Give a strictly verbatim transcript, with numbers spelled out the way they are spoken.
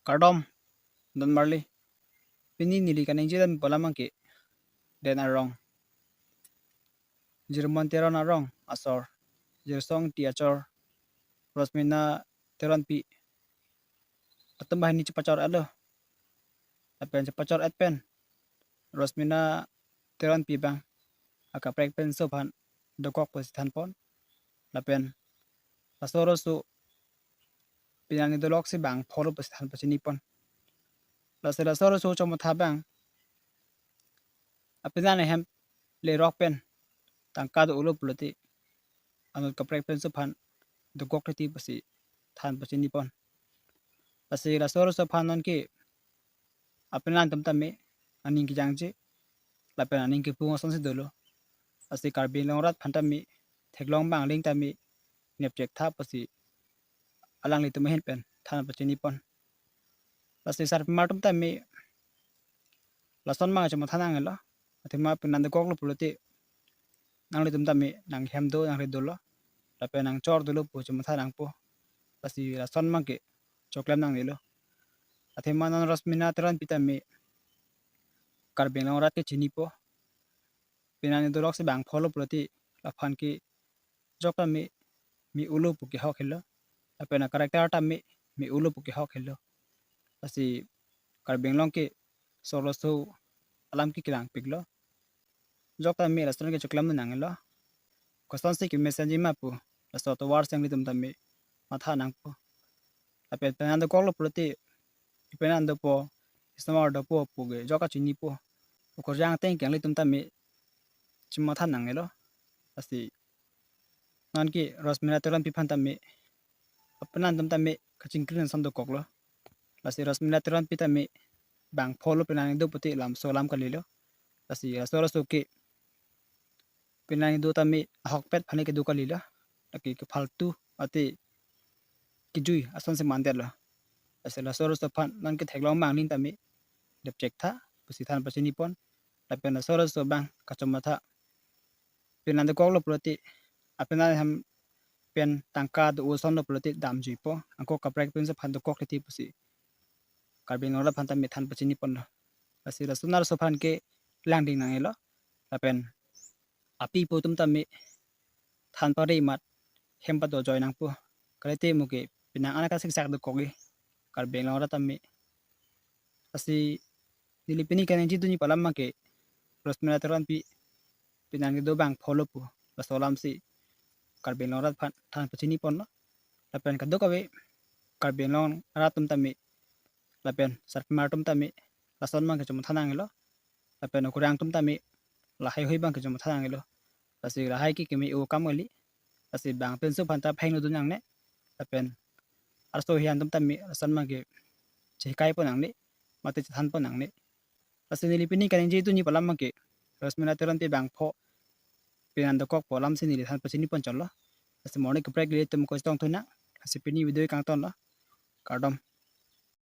Kardom, don marli. Pini neli kaningje dam pu alam abangke, Den arong, Jirmon Teron arong asor Jirsong Ingti achor Rosmina Teronpi atum banghini chepachor-etlo. Lapen chepachor-et pen Rosmina Teronpi abang akaprek penso aphan dokok pusi thanpon. Lapen laso arloso penang ni dolok si bang pholo pusi than pachinipon. Lasi laso arloso chomatha abang, apenan ahem lerok pen tangka do-olo pulote anut kaprek penso aphan dokok titi pusi than pachinipon. Lasi laso arloso aphan nonke apenan atum tame aning kejangje lapen aning kepung asonsi dolo. Lasi Karbi Anglong arat aphan tame theklong bang aling tame nepchek tha pusi alanglitum ahin pen than pachinipon. Lasi sarpimar atum tame lason abang chomatha nangnelo. Athema penang dokoklo pulote nanglitum tame nanghem do nangri dolo lapen nangchor dolo pu chomatha nangpo. Lasi lason abangke choklem nangnelo. Athema non Rosmina Teronpi tame Karbi Anglong arat ke chinipo. Penang ni dolok si bang pholo pulote laphan ke jok tame me-olo pu kehok helo. Lapen a-character tame me-olo pu kehok helo. Lasi Karbi Anglong ke laso arloso alam ke kelangpiklo. Jok tame lason ke choklem nangnelo. Kosonsi kemesenji ma pu laso atovar si nanglitum tame matha nangpo. Lapen penang dokoklo pulote penang dopo, isomar dopo pu ke jok kachinipo. Ukur jang ateng ke nanglitum tame chomatha nangnelo. Lasi nonke Rosmina Teronpi aphan tame apenan atum tame kachingkrin ason dokoklo. Lasi Rosmina Teronpi tame bang pholo penang ni do pulote lamso alam kalilo. Lasi laso arloso ke penang ni do tame ahokpet aphan ke do kalilo. Lake kephaltu mate kejui asonsi mandetlo. Lasi laso arloso aphan nonke theklong bang aling tame nepchek tha pusi than pachinipon. Lapen laso arloso abang kachomatha penang dokoklo pulote apenan ahem pen tangka do-o asonlo pulote damjuipo. Anke kaprek penso aphan dokok titi pusi Karbi Anglong arat aphan tame than pachiniponlo. Lasi laso arloso aphan ke langding nangnelo. Lapen api apo atum tame than pare amat hem pado joi nangpo. Kalite mo ke penang an kasiksak dokokji Karbi Anglong arat tame. Lasi neli pini kaningje dunji pu alam abangke Rosmina Teronpi penang ni do bang pholo pu laso alam si Karbi Anglong arat aphan than pachiniponlo. Lapen kadokave Karbi Anglong arat atum tame lapen sarpimar atum tame lason abangke chomatha nangnelo. Lapen ukurang atum tame lahai hui abangke chomatha nangnelo. Lasi lahai ke keme-o akam kali. Lasi bang penso aphan ta pheng dun nangne. Lapen arso hian atum tame lason abangke chehikaipon nangne, mate chethanpon nangne. Lasi neli pini kaningje dunji pu alam abangke Rosmina Teronpi bang pho penang dokok pu alam si neli than pachinipon chotlo. Lasi mo arni kaprek ilitum kositong thunang. Lasi pini video kangtonlo. Kardom.